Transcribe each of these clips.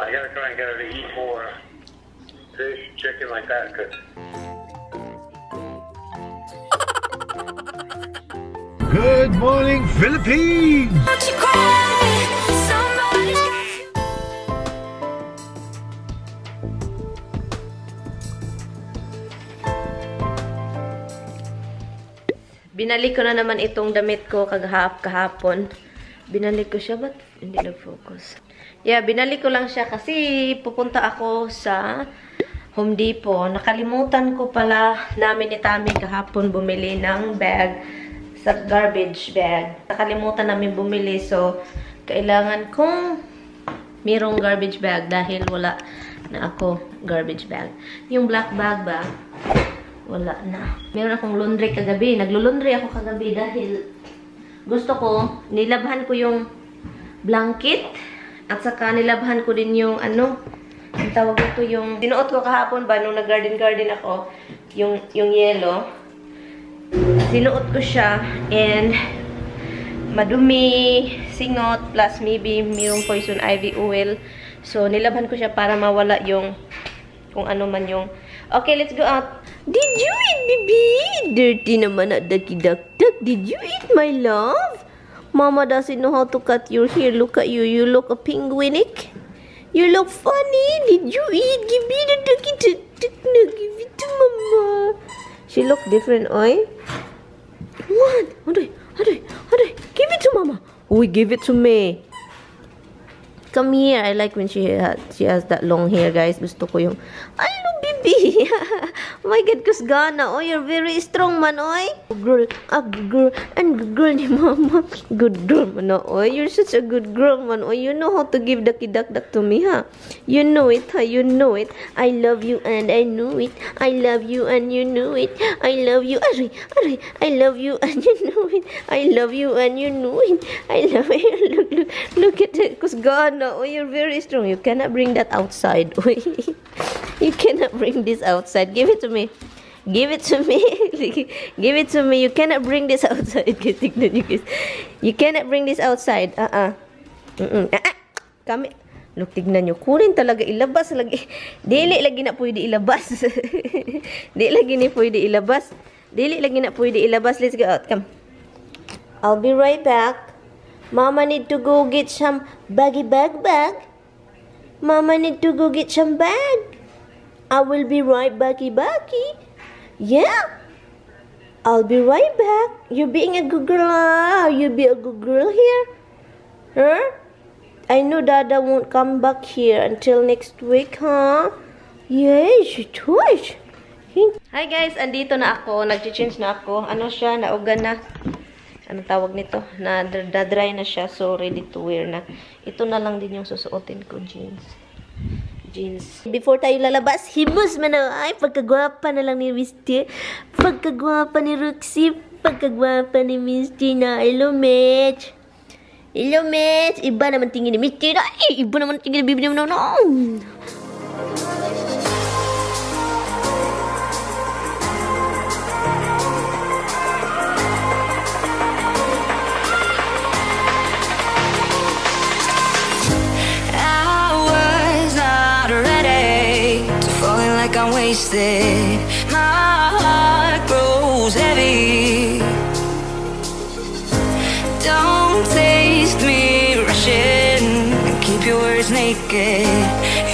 I gotta try and get her to eat more fish, chicken like that. Cause... Good morning, Philippines! Binalik ko na naman itong damit ko kahapon. Binalik ko siya, but hindi nag-focus. Yeah, binalik ko lang siya kasi pupunta ako sa Home Depot. Nakalimutan ko pala namin ni Tami kahapon bumili ng bag sa garbage bag. Nakalimutan namin bumili, so kailangan kong mayroong garbage bag dahil wala na ako garbage bag. Yung black bag ba? Wala na. Meron akong laundry kagabi. Naglo-laundry ako kagabi dahil gusto ko, nilabhan ko yung blanket at saka nilabhan ko din yung ano, ang tawag ito yung sinuot ko kahapon ba nung nag-garden ako, yung yellow. Sinuot ko siya and madumi, singot, plus maybe mayroong poison ivy oil. So, nilabhan ko siya para mawala yung kung ano man yung... Okay, let's go out. Did you eat, baby? Dirty naman at ducky-duck-duck. Did you eat, my love? Mama doesn't know how to cut your hair. Look at you. You look a penguinic. You look funny. Did you eat? Give me the ducky-duck-duck. No, give it to Mama. She look different, oi? What? Aday. Give it to Mama. Oh, give it to me. Come here. I like when she has that long hair, guys. Gusto ko yung... Hello, baby. Oh my God, kusgana. Oh, you're very strong, man, oy. Good girl. Good girl. And good girl ni Mama. Good girl, man, oy. You're such a good girl, man, oy. You know how to give ducky-duck-duck to me, huh? You know it, huh? You know it. I love you and I know it. I love you and you know it. I love you. Aray. I love you and you know it. I love you and you know it. I love you. Look at that kusgana. Oh, you're very strong. You cannot bring that outside. You cannot bring this outside. Give it to me. Give it to me. Give it to me. You cannot bring this outside. You cannot bring this outside. Kami. Look, tignan nyo. Kunin talaga. Ilabas lagi. Dili lagi na pwede ilabas. Dili lagi na pwede ilabas. Dili lagi na pwede ilabas. Let's go out. Come. I'll be right back. Mama need to go get some bag. Mama need to go get some bag. I will be right back. Yeah. I'll be right back. You're being a good girl. You be a good girl here. Huh? I know Dada won't come back here until next week, huh? Yes, it was. Hi guys, andito na ako. Nag-change na ako. Ano siya? Naugan na. Ano tawag nito? Na-dry na siya. So, ready to wear na. Ito na lang din yung susuotin ko. Jeans. Before tayo lalabas, himos man na. Ay, pagkagwapa na lang ni Misty. Pagkagwapa ni Roxy. Pagkagwapa ni Misty na. Hello, Mitch. Hello, Mitch. Iba naman tingin ni Misty na. Ay, iba naman tingin ni Bibi naman. I'm wasted. My heart grows heavy. Don't taste me rushing. Keep your words naked.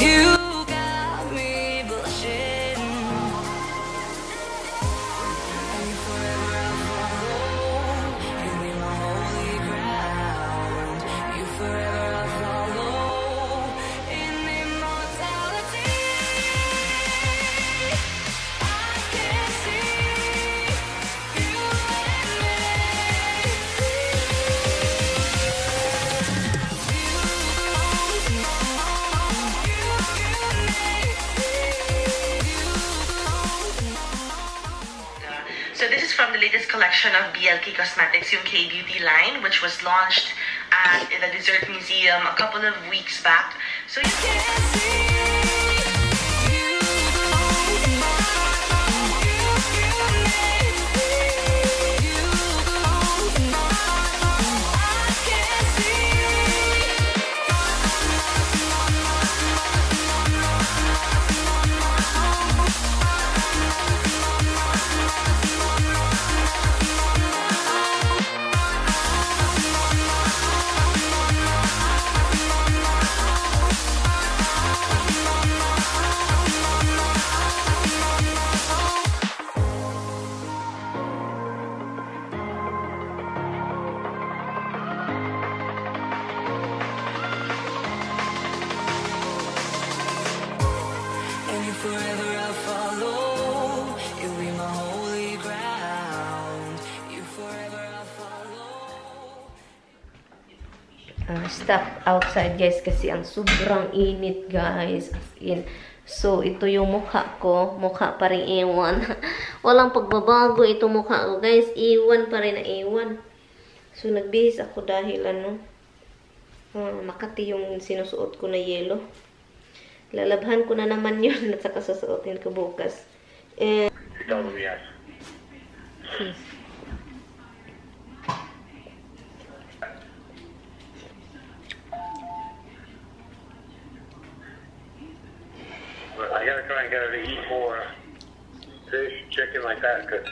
You got me blushing. And forever I'll follow. You be my holy ground. You forever I'll follow. In immortality. So this is from the latest collection of BLK Cosmetics, yung K-Beauty line, which was launched at the Dessert Museum a couple of weeks back. So you can see. stop outside guys kasi ang sobrang init guys. As in. So, ito yung mukha ko. Mukha pa rin ewan. Walang pagbabago ito mukha ko guys. Ewan pa rin na ewan. So, nagbihis ako dahil Makati yung sinusuot ko na yellow. Lalabhan ko na naman yun at saka sasuotin ko bukas. And, Yes. I gotta try and get her to eat more fish, chicken, like that, because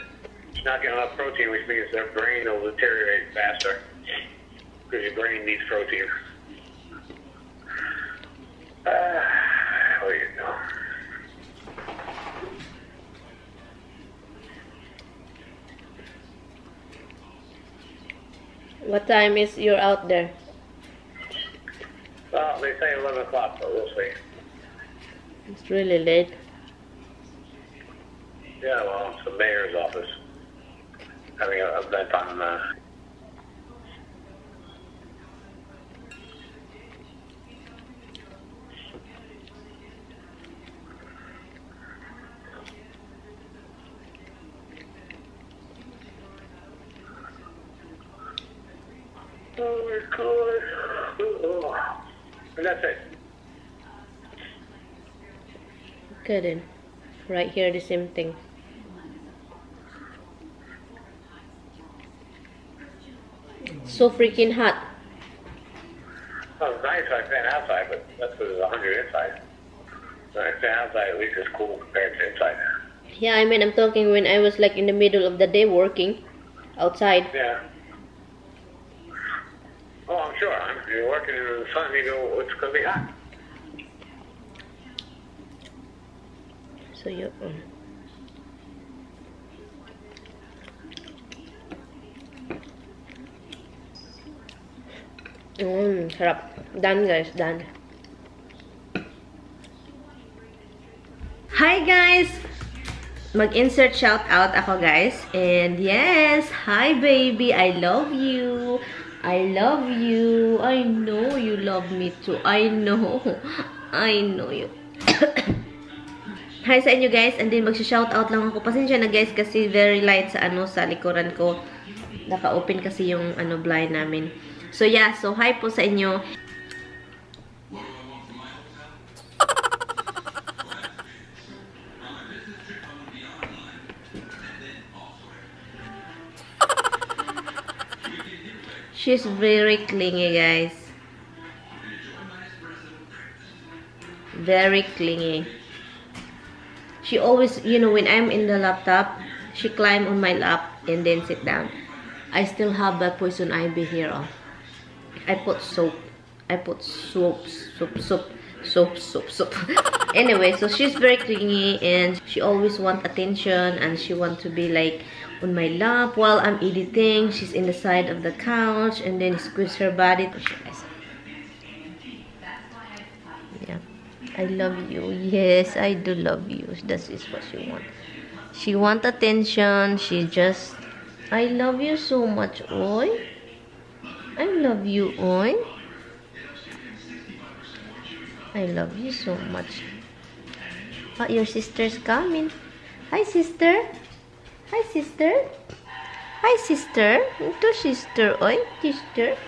she's not getting enough protein, which means their brain will deteriorate faster. Because your brain needs protein. What do you know? what time is you're out there? Well, they say 11 o'clock, but we'll see. It's really late. Yeah, well, it's the mayor's office. Having an event on oh my God. And that's it. Okay then. Right here, the same thing. So freaking hot. Well, it's nice when I fan outside, but that's because it's 100 inside. When I fan outside, at least it's cool compared to inside. Yeah, I mean, I'm talking when I was like in the middle of the day working outside. Yeah. Oh, I'm sure. If you're working in the sun, you know it's going to be hot. So you. Sarap. Done guys, done. Hi guys! Mag-insert shoutout ako guys. And yes, hi baby, I love you. I love you. I know you love me too. I know. I know you. Hi sa inyo guys. And then mag-shoutout lang ako. Pasensya na guys kasi very light sa sa likuran ko. Naka-open kasi yung blind namin. So yeah, so hi po sa inyo. She's very clingy, guys. Very clingy. She always, when I'm in the laptop, she climb on my lap and then sit down. I still have the poison ivy here. I put soap. I put soap. Anyway, so she's very clingy and she always wants attention and she wants to be like on my lap while I'm editing. She's in the side of the couch and then squeeze her body. Yeah, I love you. Yes, I do love you. That is what she wants. She wants attention. She just, I love you so much, Oy. I love you, Oy. I love you so much. Oh, your sister's coming. Hi, sister. Hi, sister. Hi, sister. Ito, sister. Oy, sister.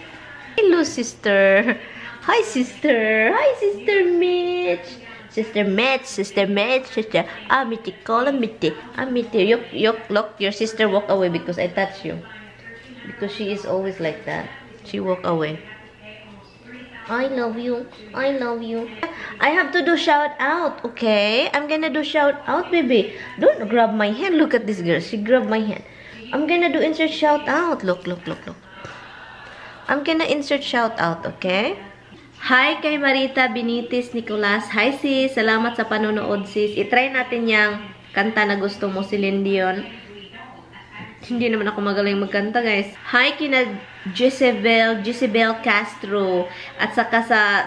Hello, sister. Hi, sister. Hi, sister Mitch. Sister Mitch. Sister Mitch. Sister. Amity. Call Amity. Amity. Look, your sister walk away because I touch you. Because she is always like that. She walk away. I love you. I love you. I have to do shout out, okay? I'm gonna do shout out, baby. Don't grab my hand. Look at this girl. She grabbed my hand. I'm gonna do insert shout out. Look. I'm gonna insert shout out, okay? Hi kay Marita Benites Nicolas. Hi sis. Salamat sa panonood sis. I-try natin yung kanta na gusto mo, Celine Dion. Hindi naman ako magaling magkanta, guys. Hi kina Jezebel Castro. At saka sa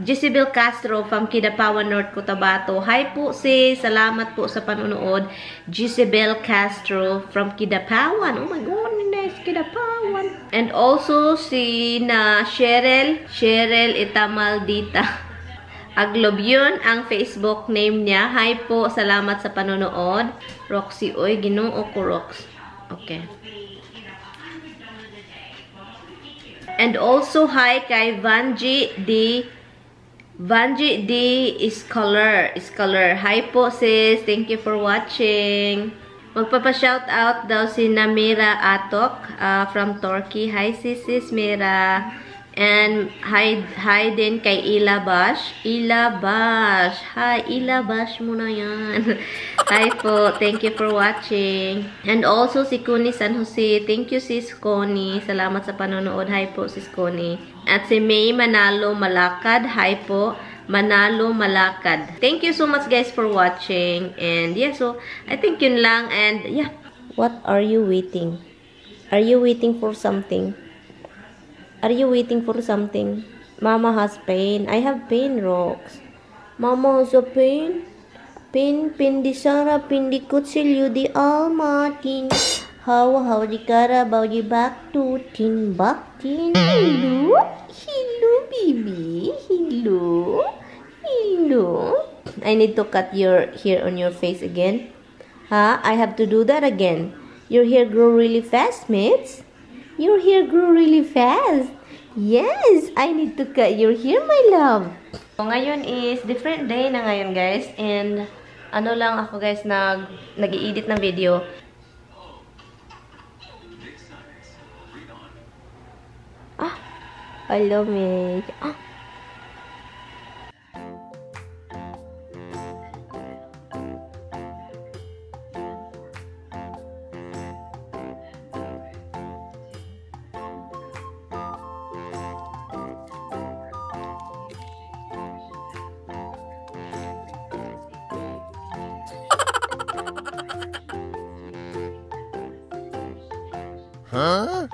Jezebel Castro from Kidapawan, North Cotabato. Hi po sis. Salamat po sa panonood. Jezebel Castro from Kidapawan. Oh my goodness, Kidapawan. And also si na Cheryl Itamaldita. Aglob yun ang Facebook name niya. Hi po, salamat sa panonood. Roxy, oy, ginoo ko Rox. Okay. And also hi kay Vanji D is color. Hi po sis, thank you for watching. Magpapa-shoutout daw si Namira Atok from Turkey. Hi sis Mira. And hi din kay Ila Bash. Hi, Ila Bash mo na yan. Hi po, thank you for watching. And also si Connie San Jose. Thank you sis Connie. Salamat sa panonood. Hi po sis Connie. At si May Manalo Malakad. Hi po. Manalo Malakad. Thank you so much guys for watching. And yeah, so I think yun lang. And yeah, what are you waiting? Are you waiting for something? Are you waiting for something? Mama has pain. I have pain, Rox. Mama has a pain. Pin di Sara, pin di kutsilyo di almatin. How di Carabao di back to tin. Hello, baby. Hello. I need to cut your hair on your face again. I have to do that again. Your hair grow really fast, mates. Your hair grew really fast. Yes, I need to cut your hair, my love. So, ngayon is different day na ngayon, guys. And ano lang ako, guys, nag-i-edit ng video. Hello, mate. Huh?